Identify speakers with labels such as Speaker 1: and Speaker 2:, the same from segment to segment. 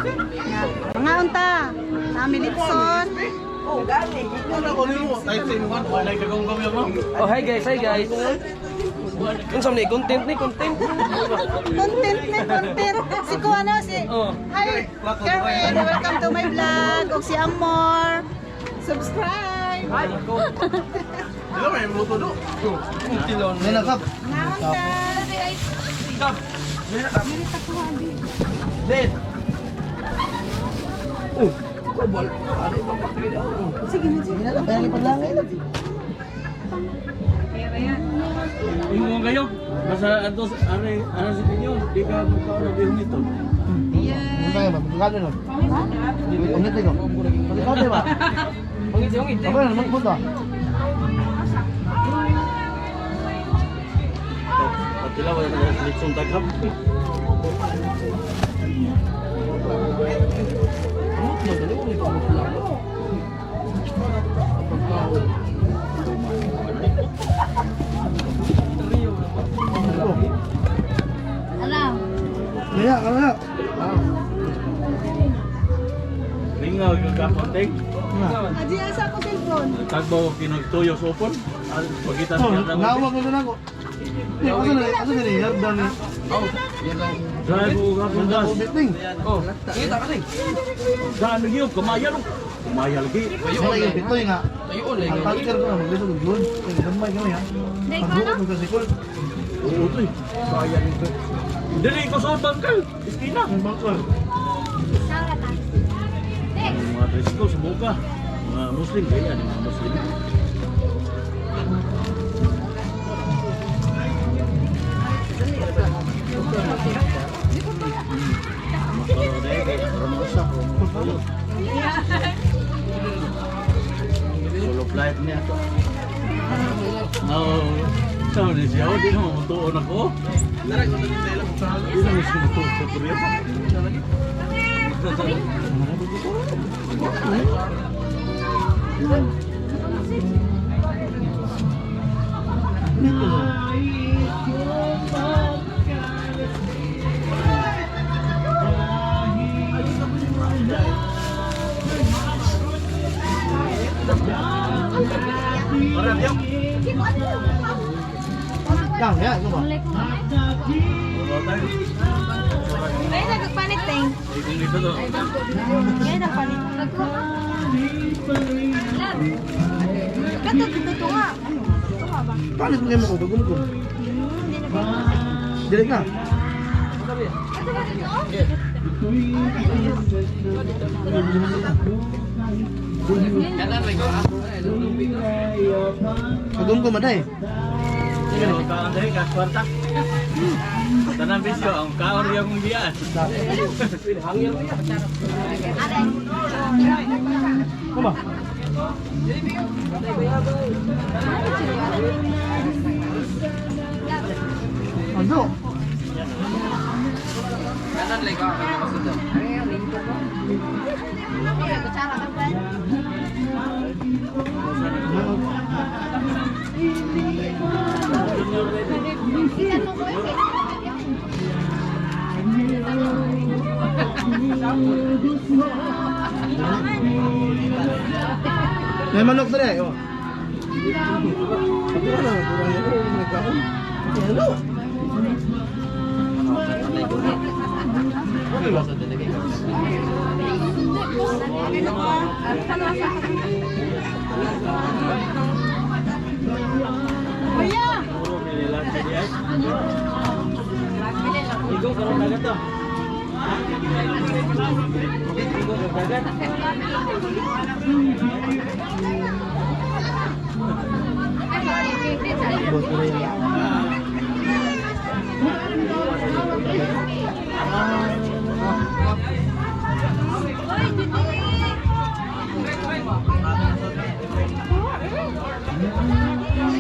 Speaker 1: Mga unta, nami litson.
Speaker 2: Oh, hi guys, hi guys. Unsa man ni content ni content?
Speaker 1: Content na content. Si Kuano, si
Speaker 2: Oh.
Speaker 1: Hi, Karen. Welcome to my vlog. Og si Amor. Subscribe.
Speaker 2: Tilon.
Speaker 1: Mga unta.
Speaker 2: Dead.
Speaker 3: Ingon kayo. Basta ato ano ano sa inyo, di ka mukha na bihon nito.
Speaker 2: Ungit ungit.
Speaker 3: Patila wala na litson taghap. Lingaw yung kapotek.
Speaker 1: Aji, asa ko cellphone?
Speaker 3: Tagbaw kinagtuyo sa upon. Pagita niya na. Drive ko gapon das.
Speaker 2: Oh, kita ka ni.
Speaker 3: Daan lagi oh, kumaya no. Kumaya lagi.
Speaker 2: Tayoon lagi.
Speaker 3: Oo to eh. Kaya nito. Dili ko sa bangkal. Iskina. Mga tricycle sa buka. Mga Muslim kaya ni mga Muslim. Full of life niya to. Oo. Sabi niya siya, oh, di naman mutuon ako. Di naman siya mutuon sa Korea. Para diyo. Wala tayo.
Speaker 1: Ay, nagpalit ting.
Speaker 3: Ay, dito to.
Speaker 1: Ngayon nagpalit. Kato dito to nga. Ito nga ba? Hindi na ba?
Speaker 4: Dili ka.
Speaker 1: Ito ba dito?
Speaker 4: Kagum ko maday.
Speaker 3: Ang kaon dahil, kakwarta. Tanang bisyo, ang kaon riya mong biyaan.
Speaker 4: Kuma. Ano?
Speaker 2: Kanan lagi ka pasudlo.
Speaker 4: May manok dere, oh. Wala, wala, wala, wala.
Speaker 1: Kuya!
Speaker 3: Puro nililak sa diyan. Igo, karoon dagat to. Igo, karoon dagat.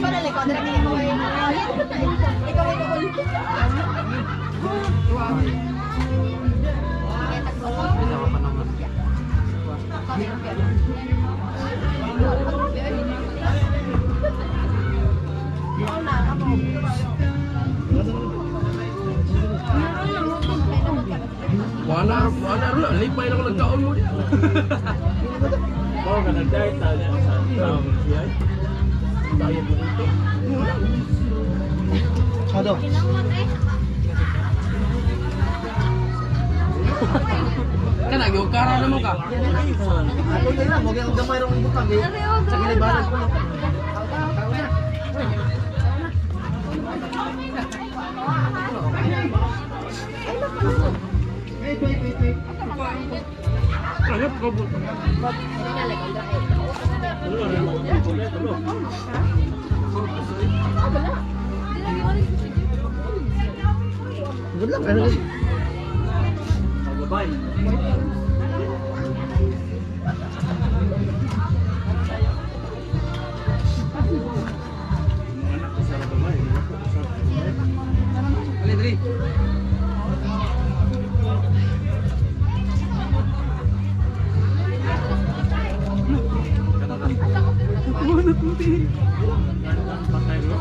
Speaker 1: Para le kontra que ikaw ay ikaw ay
Speaker 2: Wala, wala na. Lipay na ko nagkaon mo diya.
Speaker 3: Bao ka nag-diet ta niya sa siya.
Speaker 2: Diet mo dito.
Speaker 4: Ano?
Speaker 2: Kana gyud kara na mo ka.
Speaker 4: Ako na lang, huwag yung gamay rong ibutang eh. Sa kinibalan ko. Wait, wait, wait, wait.
Speaker 3: Ayop ko bu.
Speaker 4: Good luck, ano?
Speaker 3: Pagabay. Anak ko sa gamay, anak ko sa gamay.
Speaker 2: Ali diri.
Speaker 3: Patay mo.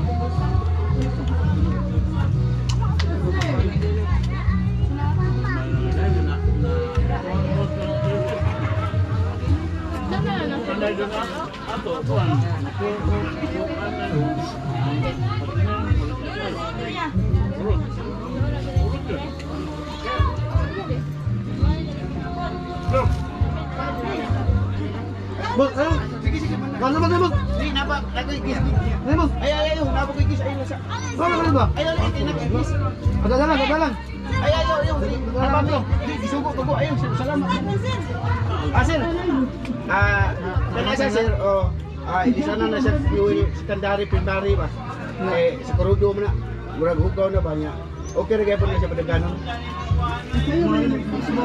Speaker 4: Bos, ano?
Speaker 5: Sige, sige, man.
Speaker 4: Ano ba, boss?
Speaker 5: Hindi, napa, ako'y kiss.
Speaker 4: Ano, boss?
Speaker 5: Ay, ay, ay, napa ko'y kiss. Ay, nasa.
Speaker 4: Ano ba, ba?
Speaker 5: Ay, ay, ay, napa kiss.
Speaker 4: Pagdalang, pagdalang.
Speaker 5: Ay, ay, ay, ay, napa ko. Hindi, gisugo ko ko. Ayun, sir, salamat. Ah, sir. Ah, kana siya, sir. Oh, ah, isa na na siya fuel secondary, primary ba? Eh, sa kurudo mo na. Murag hugaw na ba niya? Okay ra gyapon na siya padaganon.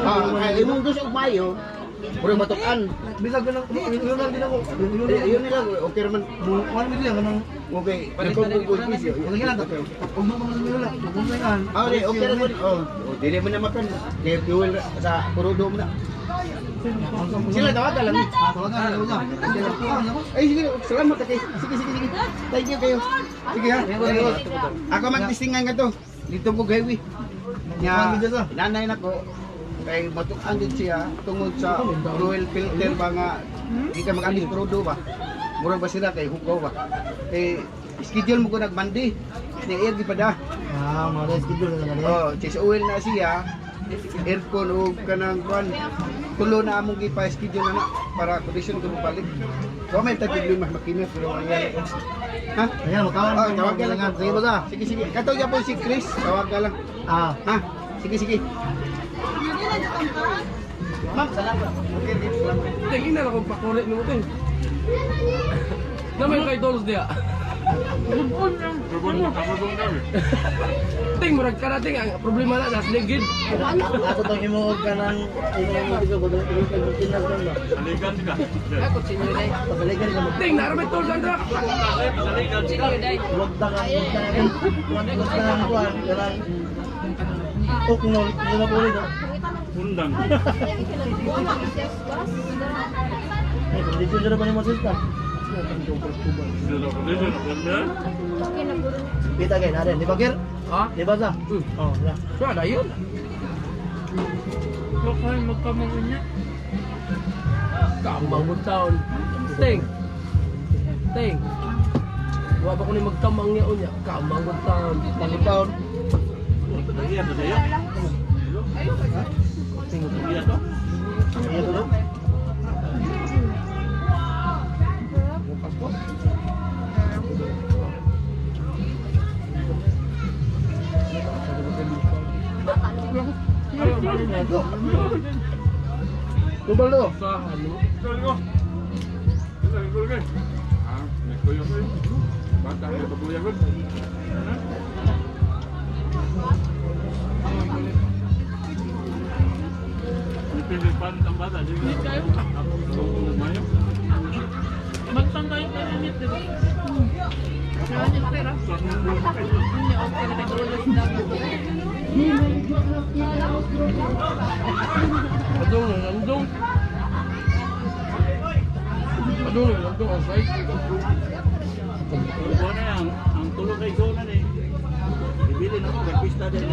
Speaker 5: Ah, ay, imong gusto og mayo. Murag matukan.
Speaker 4: Bisag ka ng, yun lang din ako. Yun
Speaker 5: Eh,
Speaker 4: lang.
Speaker 5: ayun nila, okay ra man.
Speaker 4: Ano ba yan? Anong,
Speaker 5: Okay, nagkukukuh kiss.
Speaker 4: wala ka lang. Huwag mo mga yun lang. Huwag mo yan.
Speaker 5: Ah, di, okay ra man. Oh, oh, dili mo na makan. Kay fuel sa kurudo mo na. Sila tawagan lang.
Speaker 4: Tawagan, tawagan. Tawagan.
Speaker 5: Ay, sige, salamat kay. Sige, sige, sige. Thank you kayo. Sige ha. Ako magtistingan ka to. Dito ko highway. Nya, nanay nako kay matukan din siya tungod sa fuel filter ba nga di ka mag-alis krudo ba. Murag ba sila kay hugaw ba. Kay schedule mo ko nag Monday. Ni air di pa da.
Speaker 4: Ah, mga schedule na talaga.
Speaker 5: Oh, change oil na siya. Aircon o kanang kuan. Tulo na among gipa-schedule na na para condition ko mabalik. So may tag problema makina pero ang yan. Ha?
Speaker 4: Ayan, magtawag.
Speaker 5: Oh, tawag ka lang.
Speaker 4: Sige, boss ah.
Speaker 5: Sige, sige. Katong yapon si Chris, tawag ka lang.
Speaker 4: Ah.
Speaker 5: Ha? Sige, sige. Ma'am, salamat. Okay, okay, salamat.
Speaker 2: Tingin na lang kung pakuri nimo ting. Namay kay Dolos diya. Ting murag ka na ting ang problema na nas ligid.
Speaker 4: Ako tong imuog ka ng imong ko ko pinas lang ba.
Speaker 3: Saligan ka.
Speaker 4: Pasaligan ka mo.
Speaker 2: Ting naramay tol Sandra.
Speaker 3: Saligan ka.
Speaker 4: Wag ta ka, wag ta ka. Wag ta ka kuan, kanang ok no, hindi na puli no.
Speaker 3: Undang.
Speaker 4: Ay, kondisyon dyan pa ni mo sista. Kita kay natin, di ba Kir?
Speaker 2: Ha?
Speaker 4: Di ba sa?
Speaker 2: Hmm.
Speaker 4: Oh, wala.
Speaker 2: So ada yun. Kamang mo taon. Ting. Ting. Wa ba ko ni magkamang niya unya? Kamang mo taon.
Speaker 4: Pagkaon.
Speaker 3: Iya to sa'yo? Iya to?
Speaker 4: Iya to no? Tubal do.
Speaker 2: Sa ano? Adong na nandong. Adong na nandong ang size.
Speaker 3: Ang tulog kay Zola ni. Ibili na ko kay pista din.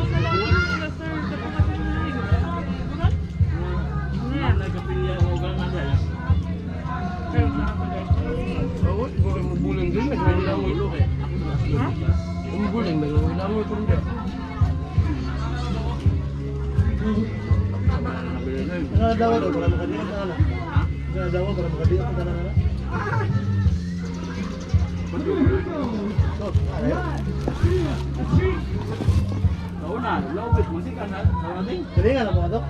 Speaker 4: Nga daw para makadiot na ano. Nga daw para makadiot na ano.
Speaker 3: Kauna, lawit mo si kana. Kauna ting.
Speaker 4: Dili nga na mo ato.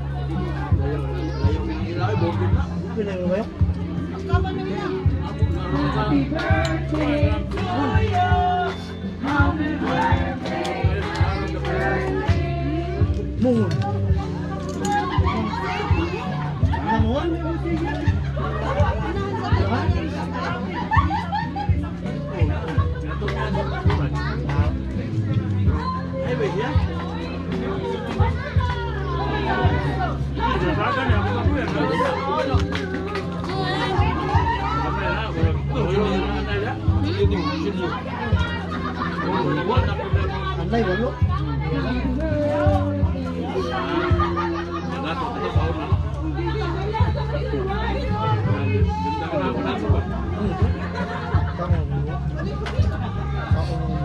Speaker 3: Layo layo ilay bukid na.
Speaker 4: Pila mo kayo?
Speaker 3: Happy birthday to you. Happy birthday.
Speaker 4: Mungon. Mungon.
Speaker 3: Ay, ba siya?
Speaker 4: Anay walo. Tama mo. Ako mo.